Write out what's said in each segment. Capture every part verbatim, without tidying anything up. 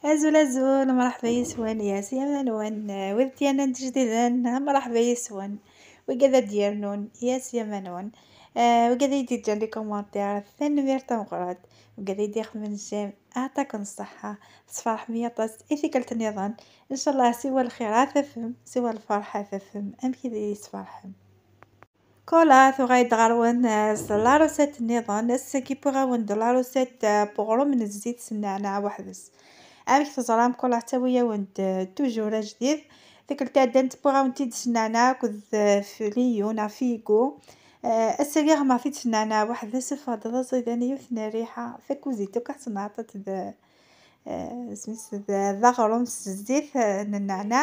Azul, azul, mṛeḥba yes-wen, yes, yamma-nwen, eh, wid d-yernan d ijdiden, mṛeḥba yes-wen. Wigad ad d-yernun, yes, yamma-nwen. Eh, wigad i d-yeǧǧan les commentaires, tanemmirt tameqqrant. Wigad i d-ixedmen j'aime, aɛṭaken ṣṣeḥḥa. Tesferḥem-iyi aṭas i tikkelt nniḍen. Ncallah siwa lxir ad tafem, siwa lferḥ ad tafem. Amek i d-iyi-tesferḥem? Kola tuɣal-d ɣer-wen, eh, s la recette nniḍen. Ass-agi wwiɣ-awen-d la recette, eh, n uɣrum n zzit s nneɛneɛ weḥd-s. Amek teẓram, Kola tettawi-awen-d, eh, toujours ajdid. Tikkelt iɛeddan wwiɣ-awen-t-id s nneɛneɛ akked, eh, fliyu neɣ figu. Eh, ass-agi ɣemmeɣ-t-id s nneɛneɛ weḥd-s, iffeɣ-d d aẓidan, yiwet n rriḥa, takuzit akk ad tenɛeṭ d, eh, isem-is d, d aɣrum s zzit, eh, n nneɛneɛ.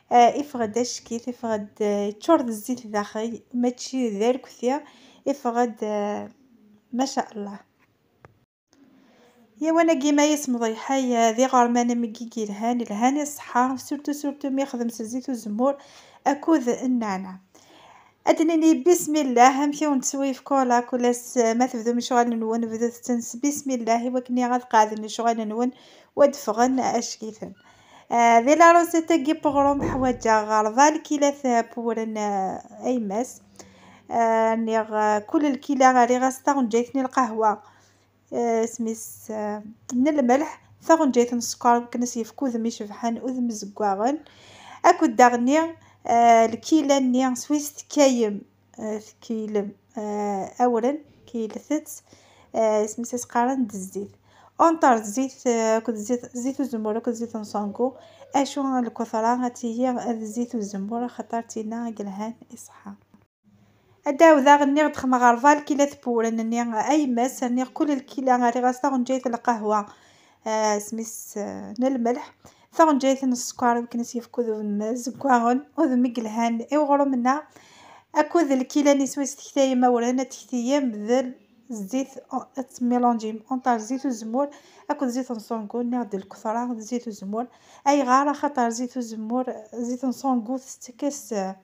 Eh, iffeɣ-d acekkit, iffeɣ-d, eh, yeččur d zzit daxel, mačči d arekti, iffeɣ-d, eh, maca Allah. Yawan-agi ma yismeḍ lḥal, eh, d iɣerman am wigi yelhan, lhan i ṣṣeḥḥa, surtout, surtout mi yexdem s zzit uzemmur akked nneɛneɛ. Ad d-nini bismillah, amek i wen-teswif Kola, kul ass, eh, ma tebdum lecɣal-nwen, bdut-ten s bismillah, i wakken ad qeɛden lecɣal-nwen, u ad ffɣen acekiten. Eh, di la recette-agi n uɣrum ḥwaǧeɣ rebɛa lkilat n wewren, eh, aymas. Eh, rniɣ, eh, kul lkila rriɣ-as taɣenǧayt n lqahwa, eh, isem-is, eh, n lmelḥ, taɣenǧayt n sskeṛ, akken ad s-yefk udem icebḥen, udem izeggaɣen, akked daɣenni, eh, lkila-nni s wis tekkayem, eh, tekkilem, eh, awren, kilet-tt, eh, isem-is as qqaren d zzit. Entre zzit, eh, akked zzit, zzit uzemmur akked zzit n ṣangu, acu lkutra ad tili d zzit uzemmur, axaṭer d tinna i yelhan i ṣṣeḥḥa. Ad d-ɛawdeɣ, nniɣ-d xedmeɣ rebɛa lkilat n wewren-nni aymas, rniɣ kul lkila rriɣ-as taɣenǧayt n lqahwa, eh, isem-is, eh, n lmelḥ, taɣenǧayt n sskeṛ, i wakken ad s-yefk udem izeggaɣen, udem i yelhan i uɣrum-nneɣ, akked lkila-nni s wis tektayem awren, ad tektiyem d zzit, ad temmilonǧim entre zzit uzemmur akked zzit n ṣangu, nniɣ-d lkutra d zzit uzemmur. Ayɣer? Axaṭer zzit uzemmur, zzit n ṣangu tettak-as, eh,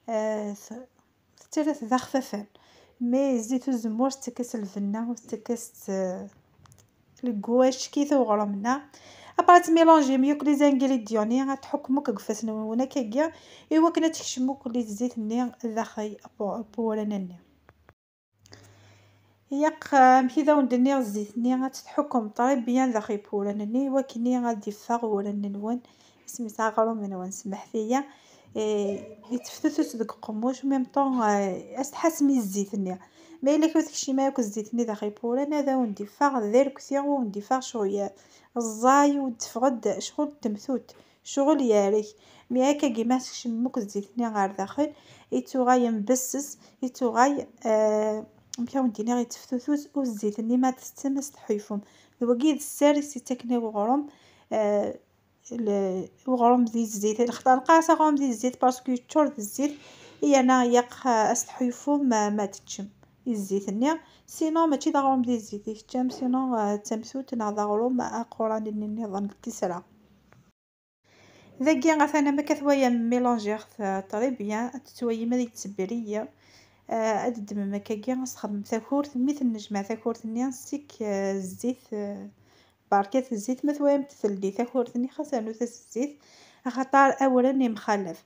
eh, t-, tettarra-t d axfafan. Mais zzit uzemmur tettak-as lbenna, tettak-as, eh, le goût acki-t i uɣrum-nneɣ. Après ad tmilonǧim yakk les ingrédients-nni, ad tḥukkem akk deg ifassen-nwen akkagi, i wakken ad tekcem akk les zzit-nni daxel n wewren-nni. Yaq, amek i d awen-d-nniɣ, zzit-nni ad t-tḥukkem très bien daxel n wewren-nni, i wakken ad d-iffeɣ uwren-nwen, isem-is aɣrum-nwen, semḥet-iyi, eh, yetteftutus deg uqemmuc, en même temps, eh, ad s-tḥasem i zzit-nni. Ma yella kra ur tekcim ara akk zzit-nni daxel n wewren, ad awen-d-iffeɣ d arekti, ur awen-d-iffeɣ ccɣel ẓẓay, ur d-teffeɣ-d ccɣel n temtut. Ccɣel yerrek. Mi akkagi ma tekcem akk zzit-nni ɣer daxel, yettuɣal mbesses, yettuɣal, eh, amek awen-d-iniɣ, yetteftutus, u zzit-nni ma tettettem ad s-tḥulfum. D wagi i d sser i s-yettaken i uɣrum, eh, le-, uɣrum di zzit. Lxeṭer neqqar-as aɣrum di zzit parce que yeččur d zzit, yerna yaq, eh, ad s-tḥulfum ma, ma teččem i zzit-nni. Sinon mačči d aɣrum di zzit i teččam, sinon, eh, d tamsut neɣ d aɣrum aquran-nni nniḍen n tisra. Dagi atan am akka twayam mélangiɣ-t, euh, très bien, ad tettwayim ad yettbri. Euh, ad ddmem akkagi, ad s-txedmem takurt, mi tennejmeɛ takurt-nni, sik, euh, zzit, euh, berkat zzit, ma twayam teldi takurt-nni, xas rnut-as zzit, axaṭer awren yemxalaf.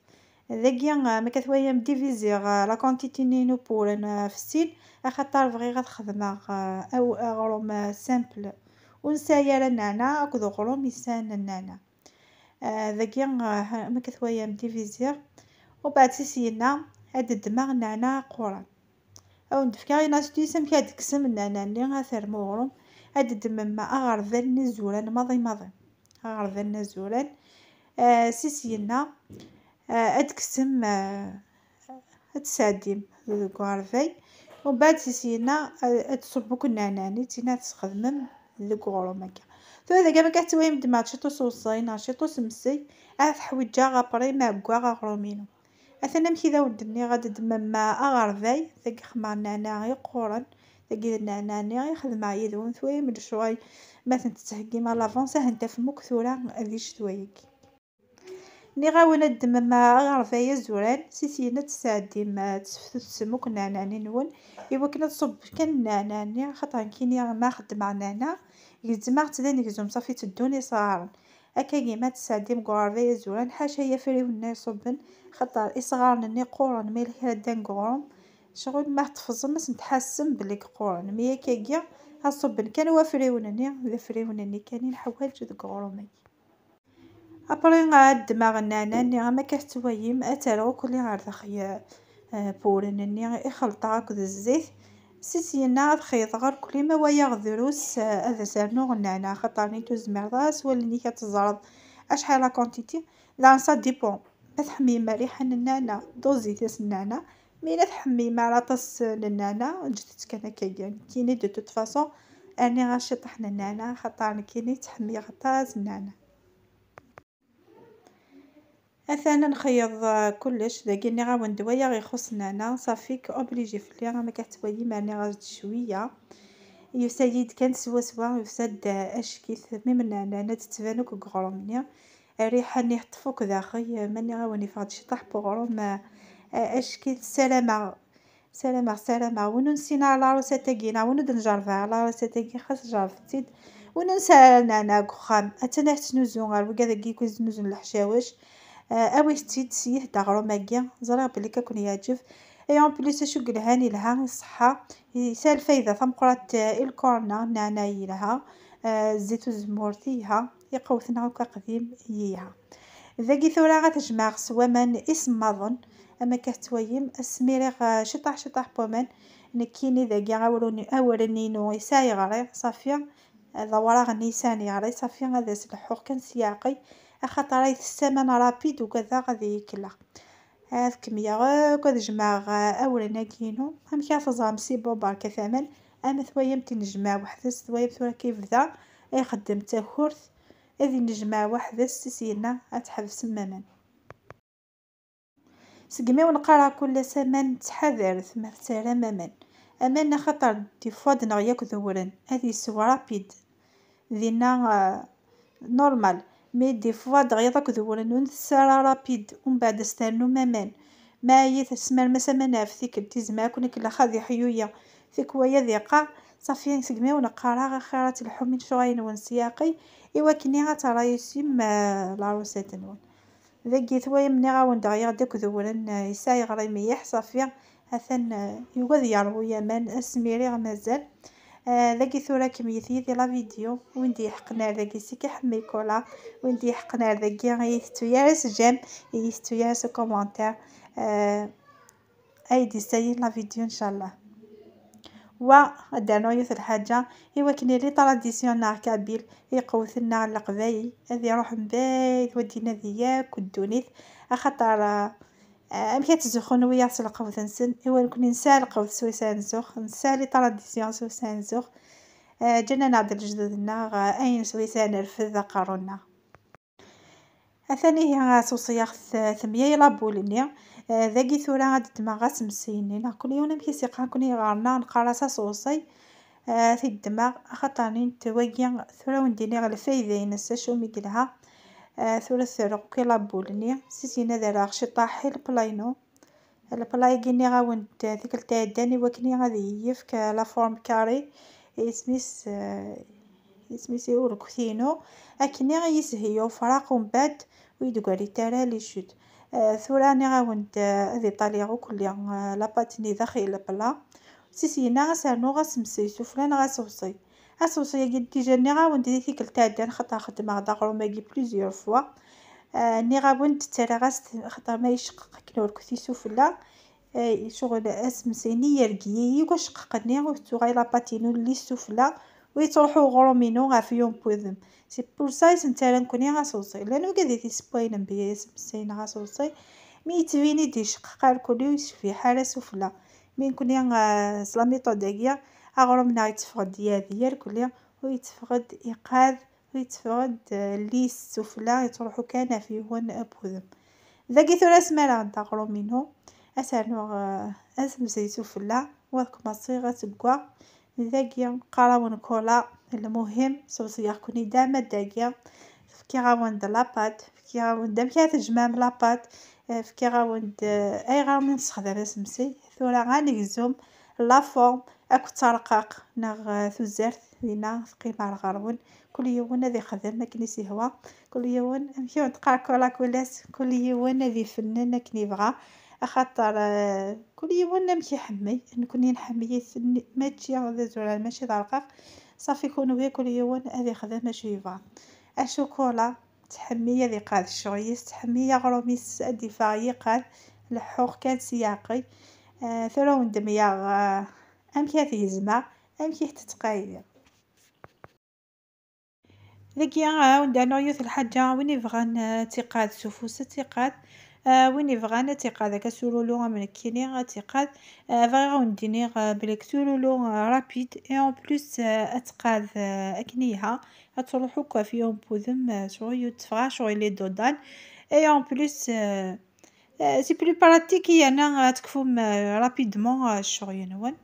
Dagi, euh, am akka twayam diviziɣ, euh, la quantité-nni n uwren, euh, ɣef sin, axaṭer bɣiɣ ad xedmeɣ, euh, aw-, aɣrum, euh, simple, ur nesɛi ara nneɛna akked uɣrum yesɛan nneɛna. Ah, dagi, ah, ha-, ma akka twayam diviziɣ. Ubeɛd si syenna ad d-ddmeɣ nneɛna aquran. Ad wen-d-fkeɣ une astuce amek ad d-tekksem nneɛna-nni, ad terrem uɣrum. Ad d-ddmem aɣerbal n izuran maḍi maḍi. Aɣerbal n izuran. Ah, si syenna, ah, ad d-tekksem, ah, ad tesɛeddim deg uɣerbal. Umbeɛd si syenna, a-, ad tṣubb akk nneɛna-nni, d tinna ad tesxedmem deg uɣrum akka. Tura dagi, ma akka tettwayem ddmeɣ-d ciṭ useḍsay neɣ ciṭ usemsay, ad t-ḥwiǧeɣ après ma ɛeggeɣ aɣrum-inu. Atan amek i d awen-d-nniɣ, ad d-ddmem aɣerbal, dagi xedmeɣ nneɛna iqquren, dagi d nneɛna-nni i xedmeɣ yid-wen, twayem lecɣal, ma tent-tettheggim à l'avance, ad tent-tafem akk tura di ccetwa-agi. Nniɣ-awen ad ddmem aɣerbal azuran, si syenna ad tesɛeddim, ad tesfetutsem akk nneɛna-nni-nwen, i wakken ad tṣubb kan nneɛna-nni, axaṭer nekkini ma xeddmeɣ nneɛna, Gezmeɣ-tt d anegzum, ṣafi tteddun isɣaren. Akkagi ma tesɛeddim deg uɣerbay azuran, ḥaca yafriwen-nni iṣubben, xaṭer isɣaren-nni qquren, ma yella kra ddan deg uɣrum, ccɣel ma tfeẓẓem ad sen-tḥassem belli qquren, mi akkagi ad ṣubben kan wafriwen-nni, d afriwen-nni kan i neḥwaǧ deg uɣrum-agi. Après ad ddmeɣ nneɛna-nni am akka tettwayim, ad t-rreɣ ukli ɣer daxel, eh, n wewren-nni i xelṭeɣ akked zzit. Si syenna ad xeyṭeɣ irkelli, ma wayeɣ drus, eh, ad as-rnuɣ nneɛna, axaṭer nit ur tezmireḍ ara s wallen-ik ad teẓreḍ acḥal la quantité. Daɣen ça dépend. Ma tḥemmim rriḥa n nneɛna, dozit-as nneɛna. Mi la tḥemmim ara aṭas n nneɛna, ǧǧet-tt kan akkagi. Nekkini de toute façon rniɣ-as ciṭṭaḥ n nneɛna, axaṭer nekkini ttḥemmileɣ aṭas nneɛna. Atan nxeyyeḍ, ah, kullec. Dagi nniɣ-awen-d wayeɣ ixuṣṣ nneɛna, ṣafi-k obligé fell-i, am akka tettwayim rniɣ-as-d cwiya. Yusa-yi-d kan swaswa, yusa-d, ah, acek-it, mi menneɛna ad d-tettban akk deg uɣrum-nni. Rriḥa-nni teṭṭef akk daxel, ma nniɣ-awen yeffeɣ-d ciṭṭaḥ n uɣrum, ah, ah, acek-it. Ssarameɣ Ssarameɣ, ssarameɣ win ur nessin ara la recette-agi, neɣ win ur d-njerreb ara la recette-agi, xas jerrbet-tt-id. Win ur nesɛi ara nneɛna deg uxxam, attan ad tettnuzu ɣer wigad-agi i yettnuzun leḥcawec. Eh, awit-tt-id, siyit-d aɣrum-agi, ẓriɣ belli ad ken-yeɛǧeb. Et en plus, acu yelhan, yelha i ṣṣeḥḥa, yesɛa lfayda tameqqrant, eh, i lkor-nneɣ, nneɛna yelha, eh, zzit uzemmur yelha, iqewwet-nneɣ akk aqdim yelha. Dagi tura ad t-jemɛeɣ s waman isemmaḍen, am akka tettwayim, ad smiriɣ, eh, ciṭṭaḥ ciṭṭaḥ n waman. Nekkini dagi awren-, awren-inu yesɛa yeɣri, ṣafi, d awraɣ-nni yesɛan yeɣri, ṣafi ad as-leḥḥuɣ kan s yeɛqel, axaṭer ay tessaman rapide ugadeɣ ad iyi-kelleɣ. Ad kemmleɣ akk ad jemɛeɣ, eh, awren-agi-inu. Amek ara teẓrem si bon berkat aman, ama twayam-t-in jemɛeɣ weḥd-s, twayam tura akka yebda ixeddem d takurt, ad inejmeɛ weḥd-s, si syenna ad tḥebsem aman. Segmi wen-qqareɣ kul ass aman, ttḥadaret ma tettarram aman. Aman axaṭer des fois d-neɣ yakk d uwren, ad yessew rapide. Dinna, ah, normal. Mais des fois dɣiḍ akked uwren ur ntess ara rapide, umbeɛd ad s-ternum aman. Ma iyi tesmerm-as aman ɣef tikkelt, izmer ad ken-ikellex ad iḥyuya, tikwal ad iqqar, ṣafi segmi wen-qqareɣ axir ad telḥum i lecɣal-nwen s yeɛqel, i wakken ad tṛayusim, ah, la recette-nwen. Dagi twayam nniɣ-awen-d ɣiɣ-d akked uwren, eh, yesɛa yeɣri mliḥ, ṣafi, atan, eh, yugi ad yerwu aman, asmi riɣ mazal. Eh, dagi tura kemmlet yid-i la vidéo, win d-yeḥqen ar dagi sik iḥemmel Kola, win d-yeḥqen ar dagi ur iyi-tettu ara s j'aime, ur iyi-tettu ara s commentaire. Eh, ay d-issayin la vidéo, ncallah. Wa, ad d-rnuɣ yiwet lḥaǧa, i wakken les traditions-nneɣ kabyles, iqewwten-nneɣ n leqbayel, ad iruḥ mebɛid, wa d-inadi yakk ddunit, axaṭer, ah, amek ad ttzuxxun wiyaḍ s lqewt-nsen, i wa nekkni nesɛa lqewt swayes ad nzux, nesɛa les traditions swayes ad nzux, ah, ǧǧan-aneɣ-d lejdud-nneɣ, ah, ayen swayes ad nerfed aqerru-nneɣ. Atan ihi aṣuṣi-yaɣ t-, temyay la boule-nni. Eh, dagi tura ad ddmeɣ asemsay-nni, neɣ kul yiwen amek i s-iqqar, nekkni ɣer-neɣ neqqar-as aṣuṣi. Eh, ad t-id-ddmeɣ, axaṭer nint wagi tura wen-d-iniɣ lfayda-ines, acu mi yelha. Eh, tura terreɣ akk i la boule-nni, si syin ad rreɣ ciṭṭaḥ i leplaynu. Lepla-agi nniɣ-awen-d tikkelt iɛeddan i wakken ad iyi-yefk la forme carrée, isem-is, eh, isem-is i urekti-inu, akken i yisheyya ufraq, umbeɛd ur yi-d-ggarit ara les chutes. Eh, tura nniɣ-awen-d, eh, ad iṭaliɣ ukkelli, eh, la pâte-nni daxel lepla. Si syenna ad s-rnuɣ asemsay sufella neɣ aseḍsi. Aseḍsi-agi déjà nniɣ-awen-d di tikkelt iɛeddan, xaṭer xedmeɣ-d aɣrum-agi plusieurs fois. Eh, nniɣ-awen-d ttarraɣ-as-t, xaṭer ma yecqeq akken urekti sufella, eh, ccɣel asemsay-nni yergel-iyi, acqeq-nni ur tettuɣal la pâte-inu llis sufella, ur yettruḥu uɣrum-inu ɣef yiwen n wudem. C'est pour ça i s-nettarra nekkni aseḍsi. Llan wigad i t-issewwayen mebla asemsay neɣ aseḍsi, mi yettbin-d yecqeq irkelli ur yecbiḥ ara sufella. Mi nekkni, eh, s la méthode-agi, aɣrum-nneɣ yetteffeɣ-d yergel irkelli, ur yetteffeɣ-d iqɛed, ur yetteffeɣ-d, eh, llis sufella, yettruḥu kan ɣef yiwen n wudem. Dagi tura asmi ara d aɣrum-inu, ad s-rnuɣ, eh, asemsay sufella, wa ad kmaṣiɣ ad seggaɣ. Dagi qqar-awen Kola, lmuhim, sewṣiyeɣ-ken-id ama dagi, fkiɣ-awen-d la pâte, fkiɣ-awen-d amek ara tejmɛem la pâte, eh, fkiɣ-awen-d, eh, ayɣer mi nessexdam asemsay. Tura ad negzum la forme akked tarqaq neɣ, eh, tuzert. Dinna teqqim ar ɣer-wen, kul yiwen ad ixdem akken i s-ihwa, kul yiwen, amek i wen-teqqar, kulakulas, kul yiwen ad ifennen akken yebɣa, axaṭer, eh, kul yiwen amek iḥemmel. Nekni nḥemmel-it, n-, mačči d azuran, mačči d arqaq, ṣafi kunwi kul yiwen ad ixdem acu yebɣa. Acukula, ttḥemmil ad iqad ccɣel-is, ttḥemmil aɣrum-is ad d-iffeɣ yiqad, leḥḥuɣ kan s yiɛqel. Eh, tura wen-d-myaɣ, eh, amek ad t-gezmeɣ, amek i t-ttqaydiɣ. Dagi, ah, ad wen-d-rnuɣ yiwet n lḥaǧa, win ibɣan, ah, ad tt-iqad s ufus, ad tt-iqad. Ah, win ibɣan ad tt-iqad akka s ululu am nekkini, ad tt-iqad. Ah, bɣiɣ ad wen-d-iniɣ, ah, belli s ululu, ah, rapide, et en plus, ah, ad tqad, ah, akken yelha, ad truḥ akk ɣef yiwen n wudem, ah, ccɣel ur teffeɣ ara ccɣel les deux-dan. Et en plus, ah, Euh, c'est plus pratique, yerna ad tekfum, euh, rapidement, euh, ccɣel-nwen.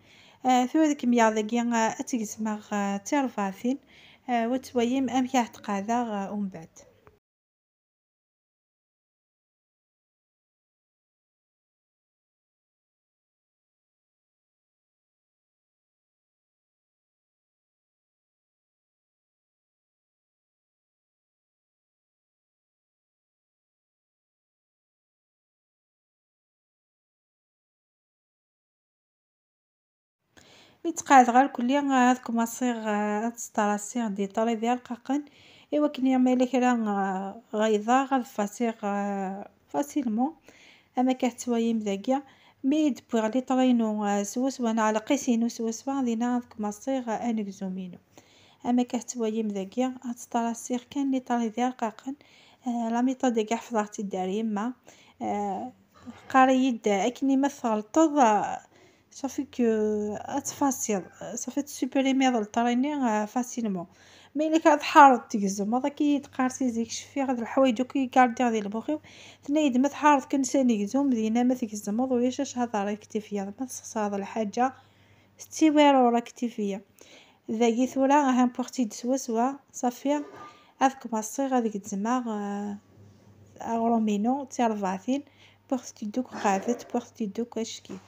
Euh, tura ad kem-yaɣ dagi, euh, ad tgezmeɣ, euh, d tirbaɛtin, euh, ad twalim amek ara tt-qeɛdeɣ, euh, umbeɛd. Mi tt-qeɛdeɣ irkelli, ad kmaṣiɣ, euh, ad ttṛasiɣ des traits d irqaqen, i wakken ma yella kra, euh, ɣeyḍeɣ ad fasiɣ, euh, facilement. Am akka tettwalim dagi, mi d-wwiɣ les traits-inu, euh, swaswa, neɣ lqis-inu swaswa, dinna ad kmaṣiɣ, euh, anegzum-inu. Am akka tettwalim dagi, ad ttṛasiɣ kan les traits d irqaqen, euh, la méthode-agi ḥefḍeɣ-tt-id ar yemma, euh, teqqar-iyi-d akken ma tɣelṭeḍ, euh, safi que ad tfasiḍ, safi ad tessupprimiḍ les traits-nni, euh, facilement. Ma yella kra tḥareḍ tgezmeḍ, akka i yi-d-teqqar si zik, cfiɣ d leḥwayeǧ akk i gardiɣ di lmux-iw. Tenna-yi-d ma tḥareḍ kan s anegzum, dinna ma tgezmeḍ ulac acu ad rectifiyeḍ, ma tessexṣareḍ lḥaǧa, tettiwireḍ rectifier. Dagi tura, aha, wwiɣ-tt-id swaswa, safi, ad kmaṣiɣ ad gezmeɣ, eh, aɣrum-inu, d tirbaɛtin, wwiɣ-tt-id akk qeɛdet, wwiɣ-tt-id akk acek-it.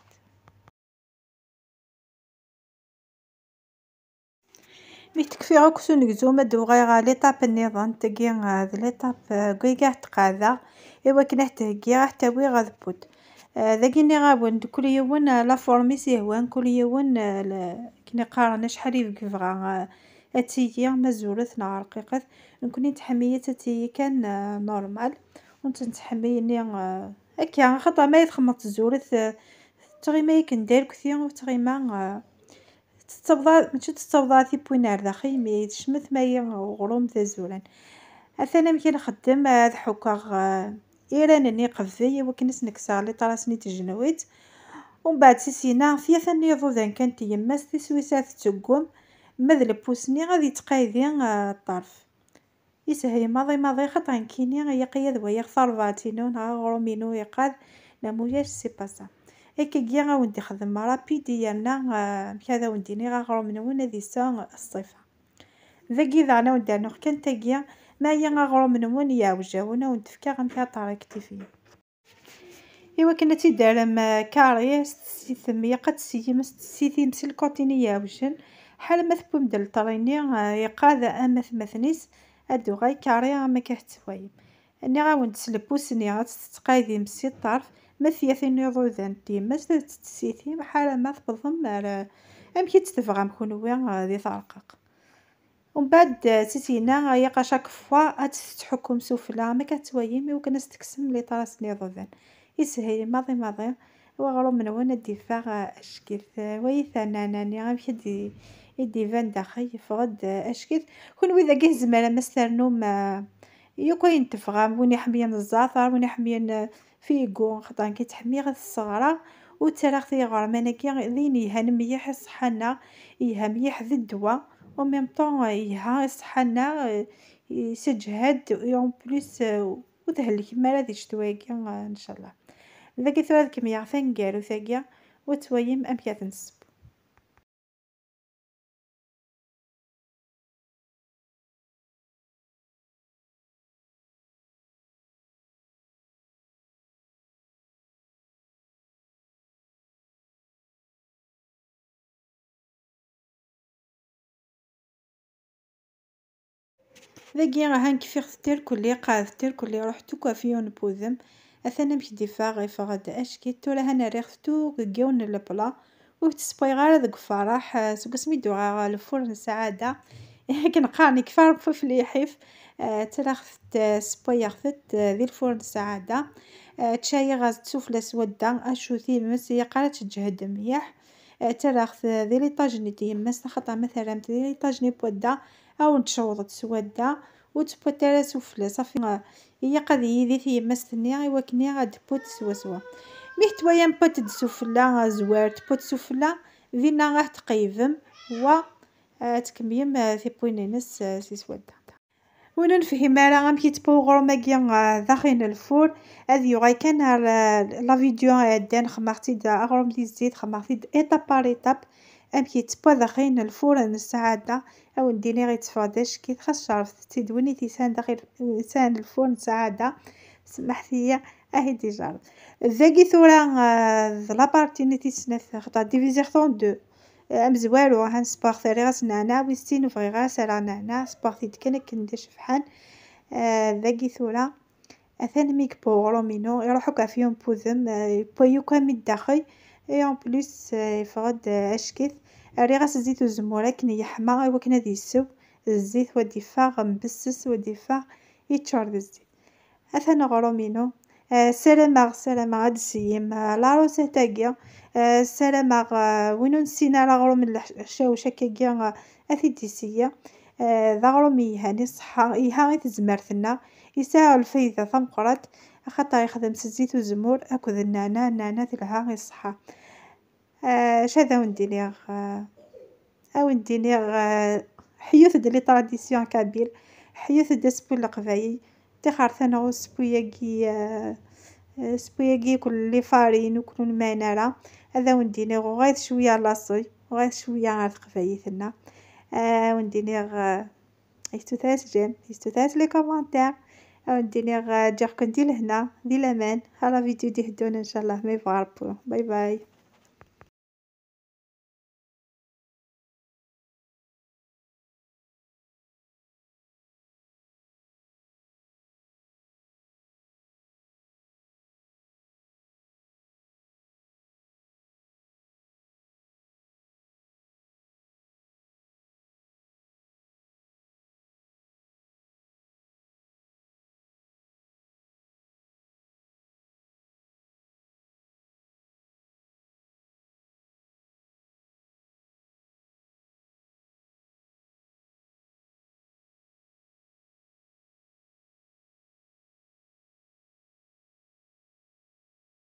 Mi t-kfiɣ akk s unegzum, ad d-uɣaleɣ ɣer l'étape nniḍen. Tagi, eh, d l'étape, eh, deg wayeg ad t-qeɛdeɣ, i wakken ad t-heggiɣ, ad t-awiɣ ad put. Eh, dagi nniɣ-awen-d, kul yiwen, eh, la forme i s-yehwan, kul yiwen, eh, la, akken i qqaren, acḥal i yebɣa, eh, ad tigi, ma zuret neɣ rqiqet. Nekkni nettḥemmil-itt ad tigi kan, eh, normal. Ur tt-nettḥemmil-nni, eh, akka, axaṭer ma i txemmeḍ tzuret, eh, tettɣima akken d arekti, ur tettɣima, eh, tettaweḍ, mačči tettaweḍ ara tiwwin ar daxel, mi tecmet mayi uɣrum d azuran. Atan amek i nxeddem, ad ḥukkeɣ, eh, iran-nni qbel, i wakken ad s-nekkseɣ les traces-nni n tejnewwit. Umbeɛd si sina, tyata-nni iḍudan kan n tyemmat, tiswit ad tetteggum, ma d lpus-nni ad yettqaydi, eh, ṭṭerf. Ishel maḍi maḍi, xaṭer nekkini ilaq-iyi ad waliɣ tarbaɛt-inu neɣ aɣrum-inu iqad, neɣ ma ulac, c'est pas ça. Akkagi ad wen-d-ixdem rapide, yerna, ah, amek ad wen-d-iniɣ, aɣrum-nwen ad yesɛu ṣṣifa. Dagi daɣen ad wen-d-rnuɣ kan tagi, ma aya aɣrum-nwen yeɛwej-awen, ad wen-d-fkeɣ amek ad t-rectifier. I wakken ad tt-id-terrem, eh, carré, ad s-tessitem, ilaq ad tessitim, ad s-tessitim si lkotini iɛewjen, ḥala ma tewwim-d les traits-nni, eh, iqad am atmaten-is, ad d-tuɣal carré am akka tettwalim. Nniɣ-awen-d s lpus-nni ad tt-tettqaydim si ṭṭerf, ma tyatin iḍudan n tyemmat ad tt-tessitim, ḥala ma tewwḍem ar, eh, amek i tt-tebɣam kunwi, eh, di terqeq. Umbeɛd, eh, si sina, ilaq à chaque fois ad tt-tettḥukkum sufella, am akka tettwalim, i wakken ad s-tekksem les traces n iḍudan. Ishel maḍi maḍi, aɣrum-nwen ad d-iffeɣ, eh, acek-it, eh, wayit-t, nani, amek i d-, i d-iban daxel, yeffeɣ-d, eh, acek-it. Kunwi dagi tzemrem ad s-ternum, eh, yakk ayen tebɣam, win iḥemmlen zzeɛter, win iḥemmlen, eh, figu, xaṭer nekk ttḥemmileɣ ad t-sseɣreɣ, ur ttarraɣ-t i yiɣerman-agi, d ayen yelhan mliḥ i ṣṣeḥḥa-nneɣ, yelha mliḥ d ddwa, en même temps, yelha i ṣṣeḥḥa-nneɣ, yesseǧhad, et en plus, ur thelkem ara di ccetwa-agi, ncallah. Dagi tura ad kem-yaɣ taneggarut-agi, u ad twalim amek ad nesseww. Dagi ahan kfiɣ-t tirkelli, qeɛdet tirkelli, ruḥet akk ɣef yiwen n wudem. Atan amek d-iffeɣ, iffeɣ-d acki-t. Tura ahan rriɣ-t akk deg yiwen n lebla. Ur t-ssewwayeɣ ara deg uferraḥ, eh, seg wasmi d-uɣeɣ lfur n Saɛada. Akken qqaren, ikfa Rebbi ɣef lyiḥif. Eh, ttraɣ-t, eh, ssewwayeɣ-t, eh, di lfur n Saɛada. Eh, ttcayiɣ-as-d sufella s wadda, acu times, yeqqar ad teǧhed mliḥ. Eh, ttarraɣ-t di liṭaj-nni n yemma-s, axaṭer ma terram-t di liṭaj-nni n wadda, ad wen-tcewweḍ-d s wadda, ur tewwiḍ ara sufella. Ṣafi, eh, ilaq ad yili di tyemmazt-nni i wakken ad d-tewwiḍ swaswa. Mi tettwayam tewwiḍ-d sufella, eh, zwar, tewwiḍ-d sufella, dinna ad tqeyyfem, wa, eh, ad tkemmlem, eh, tiwwin-ines, eh, si swadda. Win ur nefhim ara amek yettewwa uɣrum-agi, eh, daxel n lfur, ad yuɣal kan ar, eh, la vidéo iɛeddan, xedmeɣ-tt-id aɣrum di zzit, xedmeɣ-t-id étape par étape, amek yettewwa daxel n lfur n Saɛada. Ad wen-d-iniɣ yetteffeɣ-d acki-t, xas cerfet-tt-id, win i t-yesɛan daxel, yesɛan lfur n Saɛada, semḥet-iyi, ad t-id-ijerreb. Dagi tura, eh, d la partie-nni tis snat, xaṭer divisé-ɣ-t en deux. Amezwaru, ha ssewweɣ-t, rriɣ-as nneɛneɛ, wis sin ur bɣiɣ ara ad s-rreɣ nneɛneɛ, ssewweɣ-t-id kan akken d acebḥan. Eh, dagi tura, atan mi yewwa uɣrum-inu, iruḥ akk ɣef yiwen n wudem, eh, yewwa akk armi d daxel, et en plus, eh, yeffeɣ-d, eh, acki-t. Rriɣ-as zzit uzemmur akken yeḥma, i wakken ad yessew zzit, wa d-iffeɣ mbesses, wa d-iffeɣ yeččur d zzit. Atan uɣrum-inu. Eh, ssarameɣ, ssarameɣ ad d-tseyyem, eh, la recette-agi. Eh, ssarameɣ, eh, win ur nessin ara aɣrum n leḥ-, ccawc akkagi, eh, ad t-id-iseyyi. Eh, d aɣrum yelhan i ṣṣeḥḥa, yelha i tezmert-nneɣ, yesɛa lfayda tameqqrant, axaṭer yexdem s zzit uzemmur akked nneɛneɛ, nneɛneɛ telha i ṣṣeḥḥa. Eh, acu ad awen-d-iniɣ, eh, ad wen-d-iniɣ, eh, ḥyut-d les traditions kabyles, ḥyut-d asewwi n Leqbayel, tixer-taneɣ usewwi-agi, eh, eh, asewwi-agi kul les farines, ur ken-nemmɛen ara. Ad awen-d-iniɣ uɣayet cwiya laṣel, uɣayet cwiya ar teqbaylit-nneɣ. Eh, ad awen-d-iniɣ, eh, yessettu-t-as j'aime, yessettu-t-as les commentaires. Ad awen-d-iniɣ, eh, ǧǧiɣ-ken di lehna, di laman, ɣer la vidéo d-iteddun, ncallah, ma yebɣa Rebbi. Bye bye.